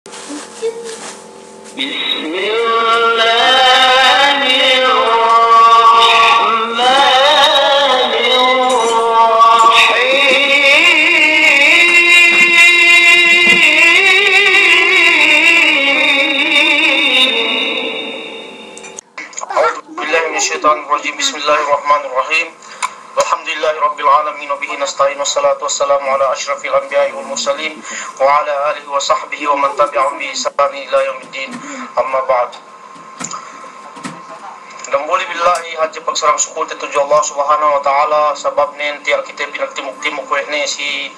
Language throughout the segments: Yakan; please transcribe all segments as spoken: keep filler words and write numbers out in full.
بسم الله الرحمن الرحيم. أعوذ بالله من الشيطان الرجيم. بسم الله الرحمن الرحيم. الحمد لله رب العالمين، وبه نستعين، والصلاة والسلام على أشرف الأنبياء والمرسلين، وعلى آله وصحبه ومن تبعهم بإحسان إلى يوم الدين. أما بعد. Dambuwa' billahi hadje pagsarang sukulte tudju Allah Subhanahu wa Ta'ala, sababnen tiya' kite pinagtimuk-timuk we' ne si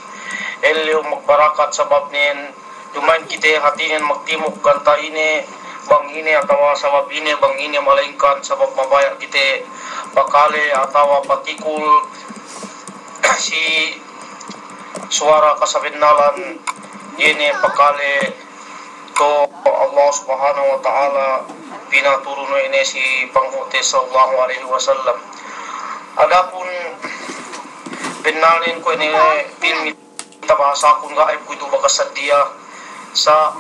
ellew magbarakat, sababnen duma'in kite hātinen magtimuk ganta' ine bang ine atawa sabab ine bang ine, malayingkan sabab mabaya' kite pakale atawa patikul si suwara kasabennalan, iye ne pakale to Allah Subhanahu wa Ta'ala pinaturun we' ne si panghu'te sallallahu alaihi wasallam. Adapun bennalnen kuwe' ne pilmi tabahasakun ga'i kuwe'itu bakas sadiya sa,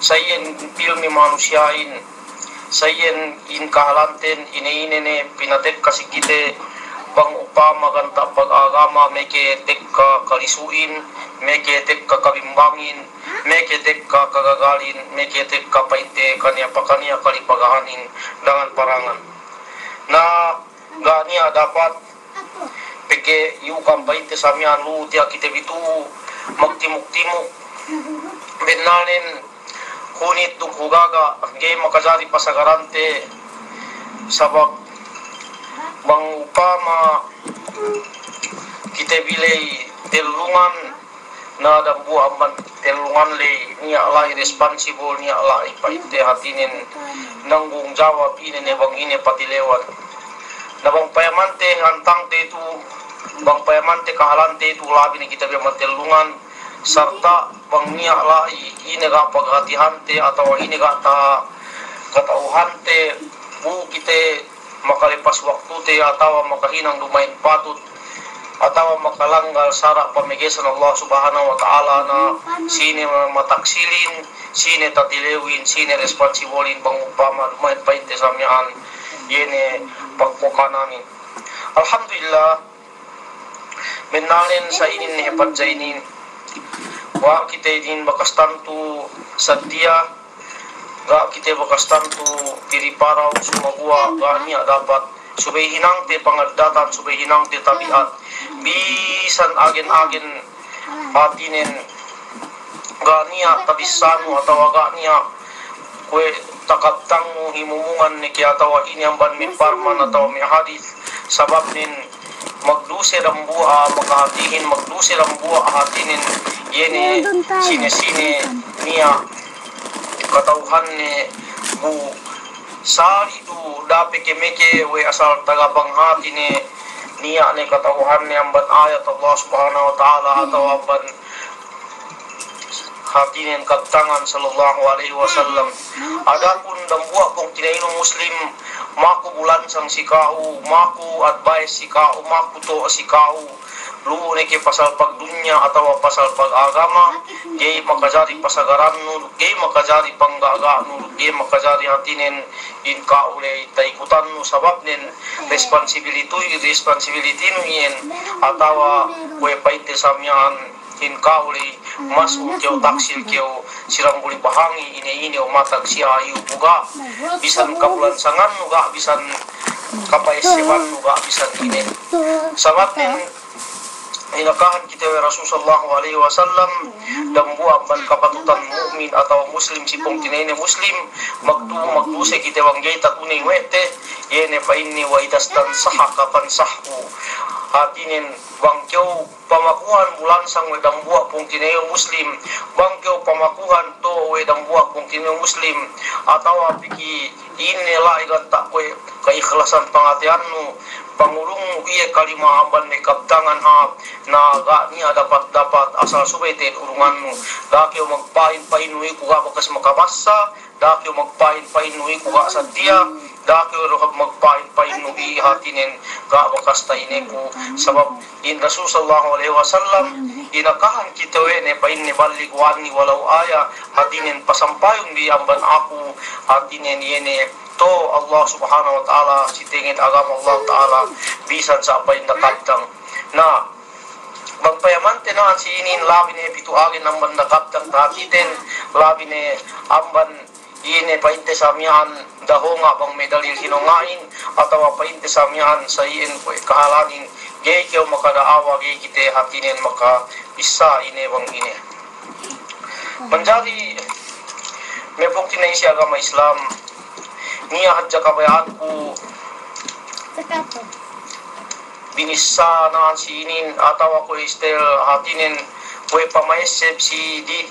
sa iyan pilmi manusiya'in, sa iyan in kahalanten, ine-ine ne pinatekka si kite, bang upama ganta' pagagama, meke tekka kalisu'in, meke tekka kabimbangin, meke tekka kagagalin, meke tekka pa'inte kaniya-pakaniya kalipagahanin dangan parangan. Na ga' niya' dapat, pegge' iyu' kam pa'inte sa miya'an lu tiya' kite bi tu'u magtimuk-timuk. Bennalnen hunit duk hugaga', ga'i makajari pasagarante, sabab bang upama kite bi ley tellungan, na dambuwa' amban tellungan ley niya' la'i responsible, niya' la'i pa'inte hātinen nanggung jawab ine ne bang ine patilewan. Na bang payamante hantangte itu, bang payamante kahalante itu labi ne kite bi amban tellungan, sarta' bang niya' la'i ine ga' paghatihante atawa ine ga' ta-, kata'uhante, bu kite makalepas waktute atawa makahinang duma'in patut atawa makalanggal sara' pamegesan Allah Subhanahu wa Ta'ala, na sine mataksilin, sine tatilewin, sine responsibolin bang upama duma'in pa'inte sa miya'an, iye ne pagpokananin. Alhamdulillah, bennalnen sa inin ne hepatja inin. Ga' kite inin bakas tantu sadiya, ga' kite bakas tantu piriparau, sumaguwa' ga' niya' dapat. Subey hinangte pangaddatan, subey hinangte tabi'at. Bisan agen-agen hātinen ga' niya' tabissanu atawa ga' niya' kuwe' takabtangnu himumungan ne ke atawa ine amban me' parman atawa me' hadis, sababnen magduse dambuwa' makahātihin, magduse dambuwa' hātinen, iye ne sine-sine niya' kata'uhanne bu sali' du dape ke meke we' asal taga panghātine, niya' ne kata'uhanne amban ayat Allah Subhanahu wa Ta'ala atawa amban hātinen kabtangan sallallahu alaihi wasallam. Adapun dambuwa' pungtina'inu Muslim, maku bulansang si ka'u, maku advice si ka'u, maku to'o si ka'u, lu'u ne ke pasal pagdunya atawa pasal pagagama, ga'i makajari pasagarannu, ga'i makajari pangga'aga'nu, ga'i makajari hātinen in ka'u ley ta'ikutannu, sababnen responsibility, responsibility nu iyan, atawa kuwe' pa'inte sa miya'an in ka'u ley, mas'ul kew, taksil kew, si dambuli bahangi, ine-ine, o matag siya iyu' bu ga' bisan kabulansangannu, ga' bisan kapa'essebannu, ga' bisan ine. Sababnen inakahan kite we' Rasul sallallahu alaihi wasallam, dambuwa' amban kapatutan mu'min atawa Muslim si pungtina'ine Muslim, magdu-, magduse kite bang ga'i tatuney we' te, iye ne pa'inne, wa idha stansahaka fansahhu. Hātinen bang kew pamakuhan bulansang we' dambuwa' pungtina'ine Muslim, bang kew pamakuhan to'o we' dambuwa' pungtina'ine Muslim, atawa pī ke ine la'i ganta' kuwe' kaikhlasan pangateyannu, pangurungnu iye kalima amban me' kabtangan hāp, na ga' niya' dapat-dapat asal subey te'ed urungannu. Da'a kew magpa'in-pa'in nu iku ga' bakas makabassa, da'a kew magpa'in-pa'in nu iku ga' sadiya, da'a kew du magpa'in-pa'in nu bi hatinen ga' bakas ta'ine ku, sabab in Rasul sallallahu alaihi wasallam inakahan kite we' ne pa'inne ballighu anni walau aya, hatinen pasampayun bi amban aku, hatinen iye ne to Allah subhanahu wa ta'ala, si tenget agama Allah ta'ala, bisan sa' pa'in dakabtang. Na, bang payamante na'an si inin labi ne pitu agen amban dakabtang tahatiten, labi ne amban ine pa'inte sa miya'an dahonga' bang me' dalil hinonga'in, atawa pa'inte sa miya'an sa iyan kuwe' kahalanin, ga'i kew makada'awa, ga'i kite hatinen makabissā ine bang ine. Manjari me' pungtina'i si agama Islam, niya' hadja kabaya'anku binissā na'an si inin atawa kuwe' istel hatinen kuwe' pama'esseb si di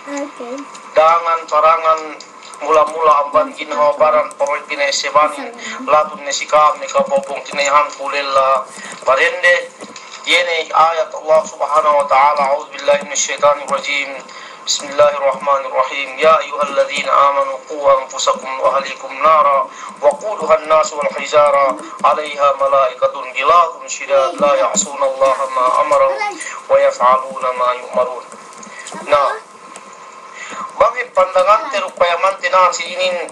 dangan parangan mula-mula amban ginhawa baran pama'in pina'essebanin, latun ne si ka'am ne kapopong tina'ihanku lella parende, iye ne ayat Allah subhanahu wa ta'ala, a'udhu billahi minash shaitanir rajim. بسم الله الرحمن الرحيم. يا أيها الذين آمنوا قوا أنفسكم وأهليكم نارا وقودها الناس والحجارة عليها ملائكة غلاظ شداد لا يعصون الله ما أمرهم ويفعلون ما يؤمرون. Na, bang hep pandangante du payamante na'an si inin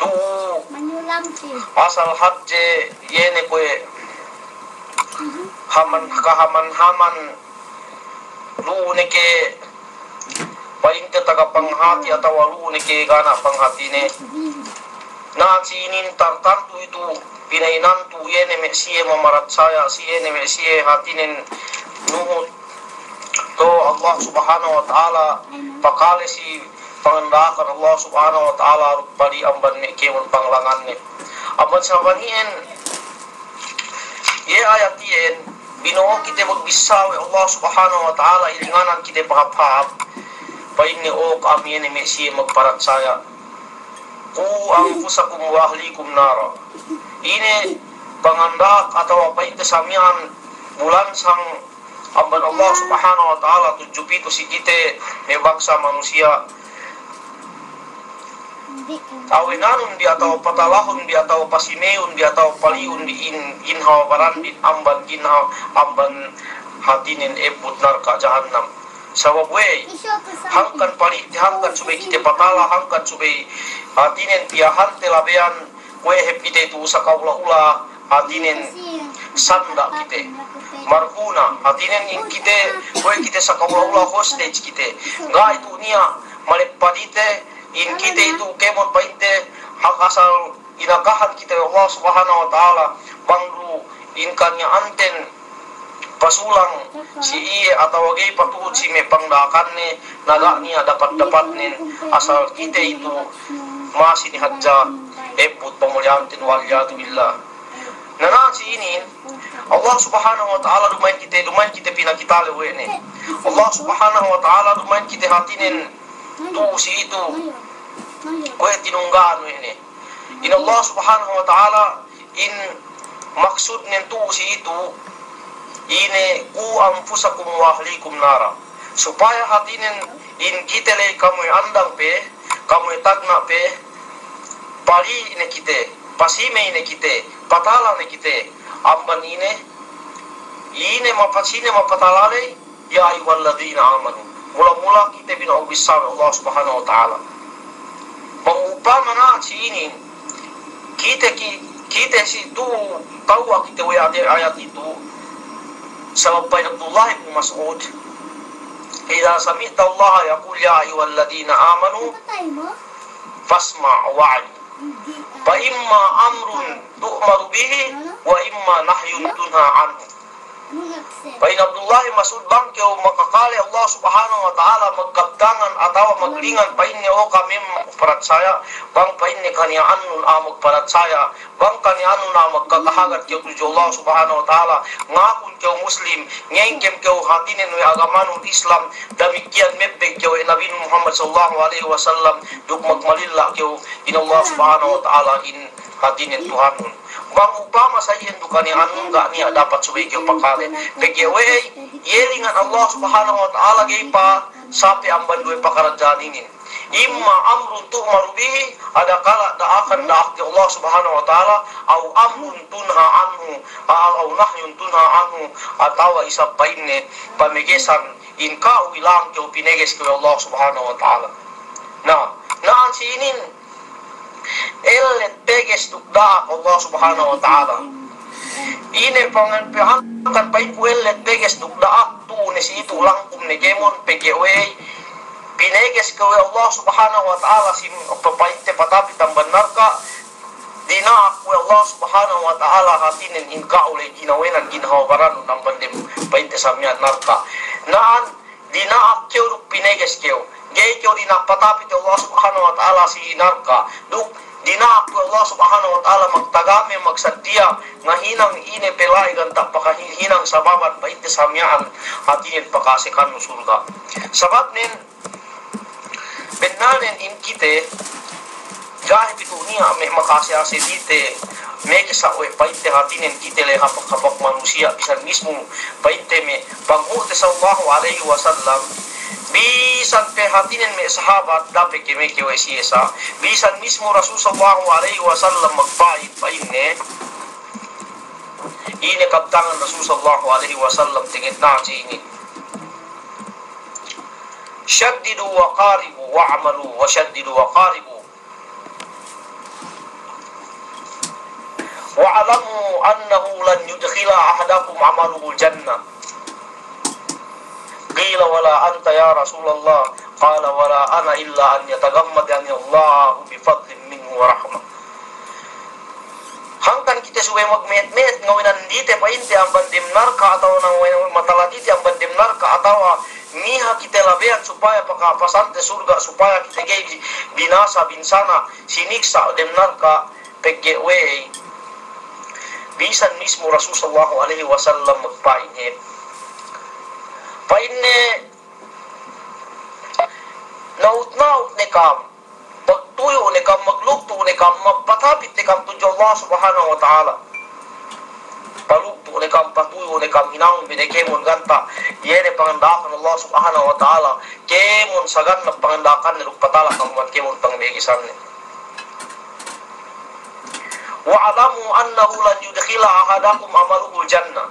tu'u asal hadje iye ne kuwe' haman, kahaman-haman lu'u ne ke pa'inte taga panghati atawa lu'u ne ke ga' niya' panghatine. Na, si inin tartantu itu pina'inantu iye ne me' siye mamaratsaya, siye ne me' siye hatinen nuhut to Allah subhanahu wa ta'ala, pakale si panganda'akan Allah subhanahu wa ta'ala, rupa di amban me' kēmon panglanganne. Amban sabab iyan, iye ayat iyan, bino'o kite magbissā we' Allah subhanahu wa ta'ala, ilinganan kite pahāp-hāp, pa'inne, o ka'am iye ne me' siye magparatsaya. Qu anfusakum wa ahlikum nara. Ine panganda'ak atawa pa'inte sa miya'an bulansang amban Allah subhanahu wa ta'ala tudju pitu si kite me' bangsa manusiya'. Awenanun bi atawa patalahun bi atawa pasimeyun bi atawa pali'un bi in, ginhawa baran bi amban ginhawa, amban hatinen ebbut narka' jahannam. Sabab we' hangkan pali', hangkan subey kite patala, hangkan subey hatinen piyahante labeyan, kuwe' hep kite itu saka ula-ula, hatinen sanda' kite. Marhuna, hatinen in kite, kuwe' kite saka ula-ula hostage kite. Ga' itu niya' maleppa dite, in kite itu kēmon pa'inte hak asal inakahan kite we' Allah subhanahu wa ta'ala, bang du in kaniya'anten pasulang si iye atawa ga'i patuhut si me' pangda'akanne, na ga' niya' dapat-dapatnen, asal kite itu masi ne hadja ebbut pamuli'anten, wal iyadhu billah. Na, na si inin, Allah subhanahu wa ta'ala duma'in kite, duma'in kite pinakitale we' ne. Allah subhanahu wa ta'ala duma'in kite hatinen tu'u si itu kuwe' tinunggaan we' ne. In Allah subhanahu wa ta'ala, in maksudnen tu'u si itu, ine, qu anfusakum wa ahlikum nara. Supaya hatinen in kite ley kamuwe andang pe, kamuwe tagna' pe, pali' ne kite, pasimey ne kite, patala ne kite, amban ine, ine mapa-, sine mapatala ley, ya ayyuhalladhina amanu. Mula-mula kite bino'o bissā we' Allah subhanahu wa ta'ala. Bang upama na si inin, kite ki-, kite si tu'u tawwa' kite we' ayat, ayat itu, sabab pa'in Abdullah ibn Mas'ud, idha sami'ta Allah yaqul ya ayyuhalladhina amanu fasma' wa a'rid. Fa imma amrun tu'maru bihi wa imma nahyun tunha anhu. Pa'in Abdullah Mas'ud, bang kew makakale Allah subhanahu wa ta'ala magkabtangan atawa maglingan, pa'inne, o ka'am me' magparatsaya, bang pa'inne kaniya'annun a'a magparatsaya, bang kaniya'annun a'a magkakahagad kew tudju Allah subhanahu wa ta'ala, ngakun kew Muslim, ngengkem kew hatinen we' agamanun Islam, damikkiyan mebbeg kew we' Nabinun Muhammad sallallahu alaihi wasallam, duk magmalilla' kew in Allah subhanahu wa ta'ala in hatinen Tuhannun. Bang upama sa iyan du kaniya'annun, ga' niya' dapat subey kew pakale. Pegge' we'ey, iye lingan Allah subhanahu wa ta'ala ga'i pasape amban duwe pakaradja'an inin. Imma amrun tu'maru bihi, adakala' da'akan da'ak Allah Subhanahu wa Ta'ala, aw amrun tunha anhu, aw, aw nahyun tunha anhu, atawa isab pa'inne pamegesan in ka'u ilang kew pineges kew we' Allah Subhanahu wa Ta'ala. Na, na'an si inin, ellet peges duk da'ak Allah Subhanahu wa Ta'ala. Ine pangan pe hangkan pa'inku ellet peges duk da'ak tu ne si itu langkum ne kemon pegge' we'ey pineges kew we' Allah Subhanahu wa Ta'ala si pa-, pa'inte patapit amban narka', dina'ak we' Allah Subhanahu wa Ta'ala hātinen in ka'u ley ginawenan ginhawa baranun amban dem pa'inte sa miya'an narka'. Na'an dina'ak kew duk pineges kew. Ga'i kew dina'ak patapit we' Allah Subhanahu wa Ta'ala si narka'. Duk dina'ak we' Allah Subhanahu wa Ta'ala magtagame, magsadiya, ngahinang ine pe la'i ganta' pakahi-, hinang sababan pa'inte sa miya'an hātinen paka'asekannu surga'. Sababnen, bennalnen in kite, ga'i pitu niya' me' maka'ase-ase dite, me' kisa we' pa'inte hātinen kite le hapak-hapak manusiya' bisan mismu pa'inte me' panghu'te sallallahu alaihi wasallam, bisan pe hātinen me' sahabat dape ke me' ke we' siye sa, bisan mismu Rasul sallallahu alaihi wasallam magpa'in pa'inne, ine kabtangan Rasul sallallahu alaihi wasallam tenget na si inin. Shaddidu wa qaribu, wa'malu wa shaddidu wa qaribu. Wa'lamu annahu lan yudkhila ahadakum amaluhul jannah. Qila wala anta ya Rasulallah. Qala wala ana illa an yatagammadani Allahu bifadlin minhu wa rahmah. Hangkan kite subey magme'et-me'et ngawenan dite pa'inte amban dem narka' atawa ngawenan matala dite amban dem narka' atawa miha kite labeyan supaya pakapasante surga', supaya kite ga'i binasa binsana' siniksa' dem narka', pegge' we'ey bisan mismu Rasul sallallahu alaihi wasallam magpa'in hep. Pa'inne, na'ut-na'ut ne kam, pagtuyu' ne kam, maglugtu' ne kam, magpatapit ne kam tudju Allah Subhanahu wa Ta'ala. Palugtu' ne kam, patuyu' ne kam, hinangun bi ne kemon ganta' iye ne panganda'akan Allah Subhanahu wa Ta'ala. Kemon sagannap panganda'akanne duk patala kam man kemon pangmegesanne. Wa'lamu annahu lan yudkhila ahadakum amaluhul jannah.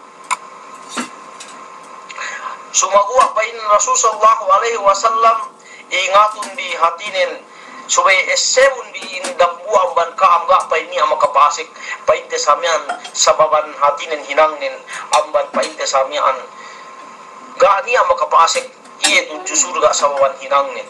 Sumaguwa' pa'in Rasul sallallahu alaihi wasallam, ingatun bi hātinen, subey essebun bi in dambuwa' amban ka'am ga' pa'in niya' makapasek, pa'inte sa miya'an sababan hātinen hinangnen, amban pa'inte sa miya'an ga' niya' makapasek iye tudju surga' sababan hinangnen.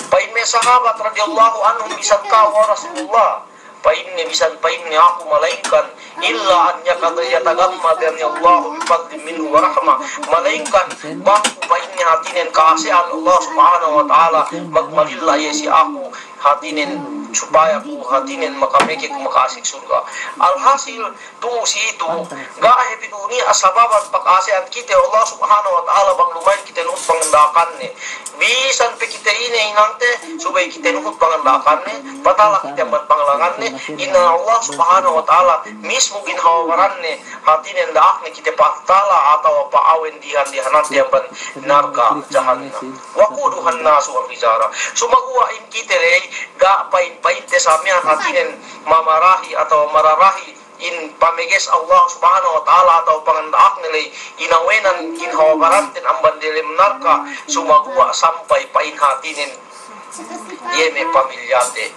Pa'in me' sahabat radiyallahu anhum, bisan ka'u ya Rasulullah? Pa'inne, bisan pa'inne aku malaingkan illa an yakad-, yatagammadani Allahu bifadlin minhu wa rahmah. Malaingkan bang ku pa'inne hātinen ka'ase'an Allah Subhanahu wa Ta'ala magmalilla iye si aku hātinen supaya ku hātinen makameke ku maka'asek surga'. Alhasil, tu si itu, ga' hep itu niya' sababan paka'ase'an kite Allah Subhanahu wa Ta'ala bang duma'in kite nuhut panganda'akanne. Bisan pe kite ine hinangte, subey kite nuhut panganda'akanne, patala kite amban pangalanganne, inna Allah Subhanahu wa Ta'ala mismu ginhawa baranne, hātinen da'akne kite patala atawa pa'awen dihan-dihanante amban narka' jahannam. Waquduhan nasu wal hijarah. Sumaguwa' in kite ley, ga' pa'in-pa'inte sa miya'an hātinen mamarahi atawa mararahi in pameges Allah Subhanahu wa Ta'ala atawa panganda'akne ley, inawenan ginhawa baranten amban delem narka', sumaguwa' sampay pa'in hātinen iye me' pamilyate.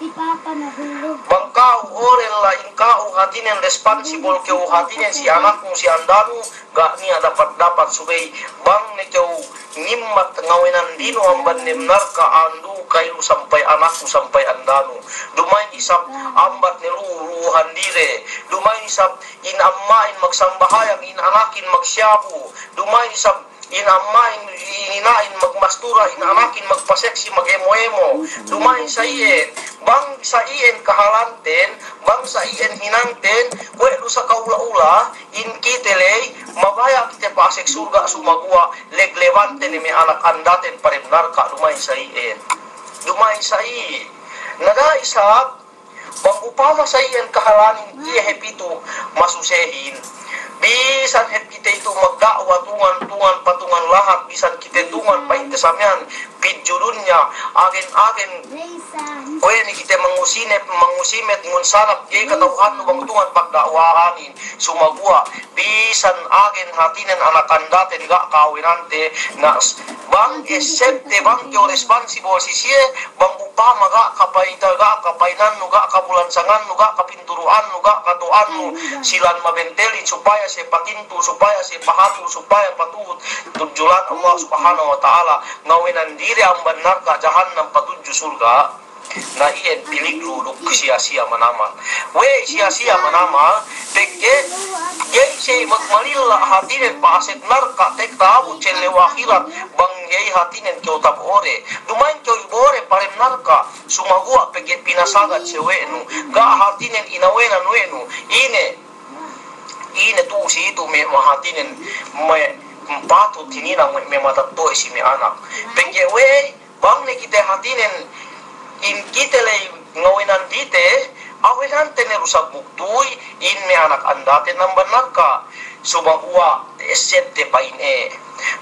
Bang ka'u orel la in ka'u hātinen responsible kew hātinen si anaknu, si andanu, ga' niya' dapat-dapat subey bang ne kew nimmat ngawenan dinu amban dem narka' andu, kailu sampay anaknu, sampay andanu. Duma'in isab ambat ne lu'u-lu'u handire. Duma'in isab in amma'in magsambahayang, in anakin magsiyabu. Duma'in isab in amma'in, in ina'in magmastura, in anakin magpaseksi, magemo-emo. Duma'in sa iyan, bang sa iyan kahalanten, bang sa iyan hinangten, kuwe' du sa ka'ula-ula, in kite ley, mabaya' kite pa'asek surga' sumaguwa', leglebante ne me' anak andaten pa dem narka', duma'in sa iyan. Duma'in sa iyan. Na ga' isab, bang upama sa iyan kahalanin iye hep itu masusehin. Bisan hep kite itu magda'wa tungan, tungan patungan lahat, bisan kite tungan pa'inte samiyan, pidju dunya, agen-agen, kuwe' ne kite mangusinep, mangusimet, ngun sanap, ga'i kata'uhannu bang tungan pagda'wahanin, sumaguwa', bisan agen hatinen anak andaten ga' kawenante, na s-, bang esepte, bang kew responsible si siye, bang upama ga' kapayda, ga' kapaynannu, ga' kabulansangannu, ga' kapinturu'annu, ga' kato'annu, silan mabentelin supaya siye patintu, supaya siye pahatu, supaya patuhut tudju lahat Allah Subhanahu wa Ta'ala, ngawenan diri amban narka' jahannam patudju surga'. Na iyan piliglu duk siya-siya manamal. We'ey siya-siya manamal, pegge' ga'i siye magmalilla hatinen pa'asek narka' tek ta'abut si ellew ahirat, bang ga'i hatinen kew tabore. Duma'in kew ibore parem narka', sumaguwa' pegge' pinasagad siye we' nu, ga' hatinen inawenan we' nu. Ine, ine tu'u si itu me' hatinen me' patut hininang me' matetto'e si me' anak. Pegge' we'ey, bang ne kite hatinen, in kite ley ngawenan dite, awenante ne du sab muktuy, in me' anak andaten amban narka'. Sumaguwa' esepte pa'in e.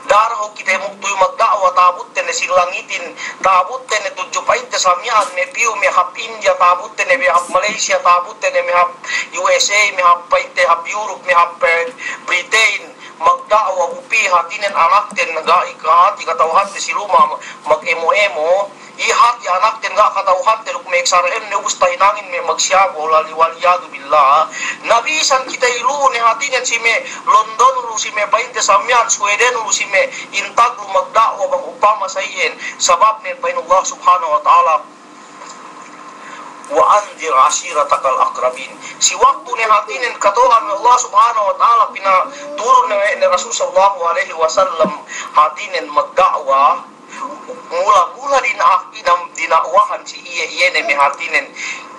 Da'a du kite muktuy magda'wa, ta'abutte ne si langitin, ta'abutte ne tudju pa'inte samiyan, me' piyu, me' hap India, ta'abutte ne me' hap Malaysia, ta'abutte ne me' hap U S A, me' hap pa'inte hap Europe, me' hap, eh, Britain, magda'wa, bu pī hatinen anakten ga'i kahati kata'uhante si luma' mag-emo-emo, i hati anakten ga' kata'uhante duk me' sara'en ne ubus tahinangin me' magsiyabu, wal, wal iyadu billah. Na bisan kite ilu ne hatinen si me' London lu, si me' pa'inte samiyan Sweden lu, si me' intag lu magda'wa bang upama sa iyan, sabab ne pa'in Allah Subhanahu wa Ta'ala, "Wa anzir ashiratakal aqrabin." Si waktu ne hatinen kato'an Allah Subhanahu wa Ta'ala pinaturun ne, ne Rasul sallallahu alaihi wasallam hatinen magda'wa, mula-mula dina-, dina'wahan si iye, iye ne me' hatinen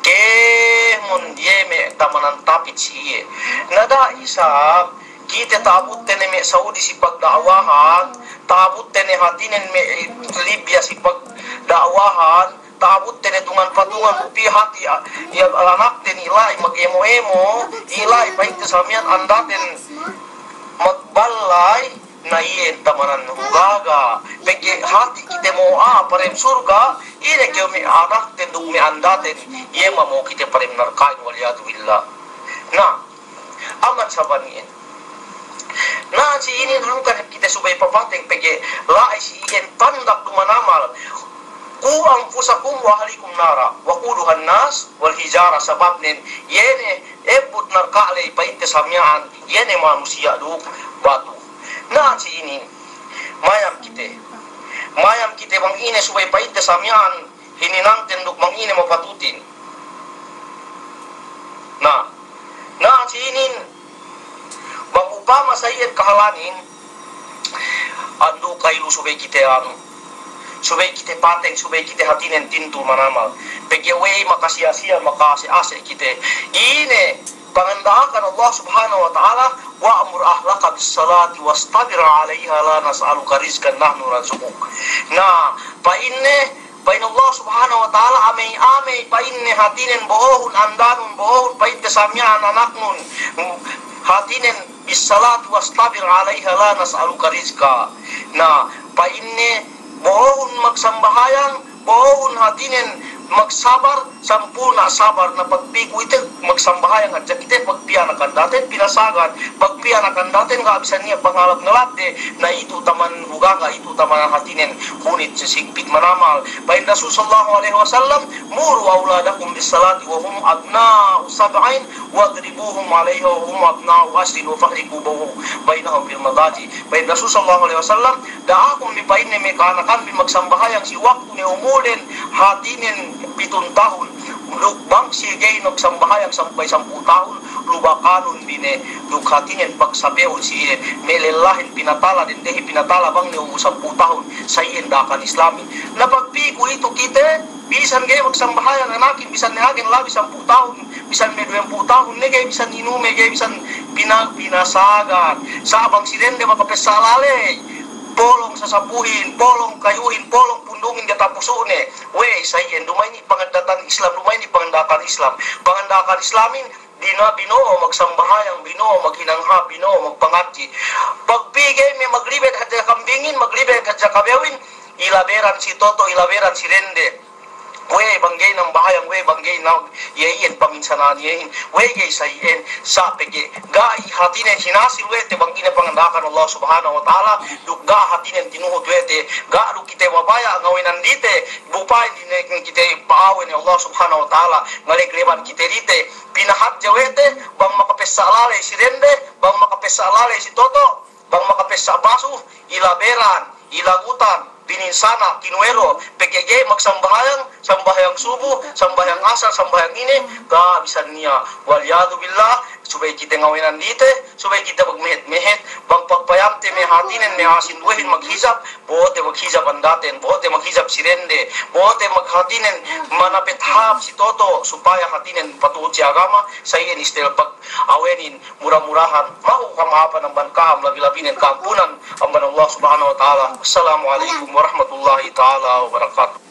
kēmon, iye me' tamanan tapit si iye. Na da'a isab kite ta'abutte ne me' Saudi si pagda'wahan, ta'abutte ne hatinen me' Libya si pagda'wahan, ta'abutte ne tungan patungan, bu pī hati, ya, anakten ila'i mag-emo-emo, ila'i pa'inte samiyan andaten magballay, na iyan tamanan hugaga. Pegge' hati kite mo'o a'a parem surga', ine kew me' anakten duk me' andaten, iye ma mo'o kite parem narka'in, wal iyadu billah. Na, aman saban iyan. Na, si inin hangkan kite subey papateng pegge' la'i si iyan pandak du manamal. "Qu anfusakum wa ahlikum nara, waquduhan nas wal hijara," sababnen, iye ne ebbut narka' ley pa'inte samiyan, iye ne manusiya' duk batu. Na, si inin, mayam kite. Mayam kite bang ine subey pa'inte samiyan, hininangten duk bang ine mapatutin. Na, na, si inin, bang upama sa iyan kahalanin, andu' ka'ilu subey kite anu, subey kite pateng, subey kite hatinen tintul manamal. Pegge' we'ey makasiya-siya, maka'ase'-ase' kite. Ine panganda'akan Allah Subhanahu wa Ta'ala, "Wa'mur ahlaka bis salati wastabir 'alaiha la nas'aluka rizqan nahnu narzuquk." Na, pa'inne, pa'in Allah Subhanahu wa Ta'ala, amey-amey pa'inne hatinen bo'ohun andanun, bo'ohun pa'inte samiyan anaknun, hatinen, "Bis salati wastabir 'alaiha la nas'aluka rizqa." Na, pa'inne bo'ohun magsambahayang, bo'ohun hatinen magsabar, sampulna' sabar, na pagpī ku ite magsambahayang hadja kite, pagpī anak andaten pinasagad, pagpī anak andaten ga' bisan niya' pangalap-ngalapde, na itu taman hugaga, itu taman hatinen hunit si sigpit manamal. Pa'in Rasul sallallahu alaihi wasallam, "Muru auladakum bis salati wa hum abna'u sab'in, wadribuhum 'alaiha wa hum abna'u ashrin, wa farriqu bainahum fil madaji'." Pa'in Rasul sallallahu alaihi wasallam, "Da'akum bi," pa'inne, "me' ka'anakan bi magsambahayang si waktu ne umulden hatinen pitun tahun. Duk bang siye ga'i magsambahayang sampay sampū' tahun, lubakanun bi ne, duk hatinen pagsape'un si iye, me' lellahin pinatala, dendehi pinatala bang ne umul sampū' tahun, sa iyan da'akan Islamin." Na pagpī ku itu kite, bisan ga'i magsambahayang anakin, bisan ne agen labi sampū' tahun, bisan me' duwempū' tahun ne, ga'i bisan inume, ga'i bisan pina-, pinasagad. Sa' bang si dende makapessala ley, polong sasapuhin, polong kayuhin, polong pundungin diyata' pusu'ne. We'ey sa iyan, duma'in panganda'akan Islam, duma'in panganda'akan Islam. Panganda'akan Islamin, Bino'o magsambahayang, bino'o maghinang hāp, bino'o magpangadji'. Pagpī ga'i me' maglibet hadja kambingin, maglibet hadja kabewin, ilaberan si Toto', ilaberan si Rende. We'ey bang ga'i nambahayang, we'ey bang ga'i na, iye iyan paminsanan iyehin, we'ey ga'i sa iyan, sa' pegge' ga'i hātinen hinasil we' te bang ine panganda'akan Allah Subhanahu wa Ta'ala, duk ga' hātinen tinuhut we' te, ga' du kite mabaya' ngawenan dite, bu pa'in dine kite pa'awen Allah Subhanahu wa Ta'ala, ngalek leban kite dite, pinahadje we' te, bang makapessa' laley si Rende, bang makapessa' laley si Toto', bang makapessa' basu, ilaberan, ilagutan, bininsana', kinuwero, pegge' ga'i magsambahayang, sambahayang subu, sambahayang asar, sambahayang ine, ga' bisan niya'. Wal iyadhu billah, subey kite ngawenan dite, subey kite magmehet-mehet, bang pagpayamte me' hātinen me' a'a sinduwehin maghijab, bo'ote maghijab andaten, bo'ote maghijab si Rende, bo'ote maghātinen manapet hāp si Toto', supaya hātinen patuhut si agama, sa iyan istel pag awenin, mura-murahan maku kama'apan amban ka'am, labi-labinen ka'ampunan amban Allah Subhanahu wa Ta'ala. Assalamu alaikum warahmatullahi ta'ala wabarakatuh.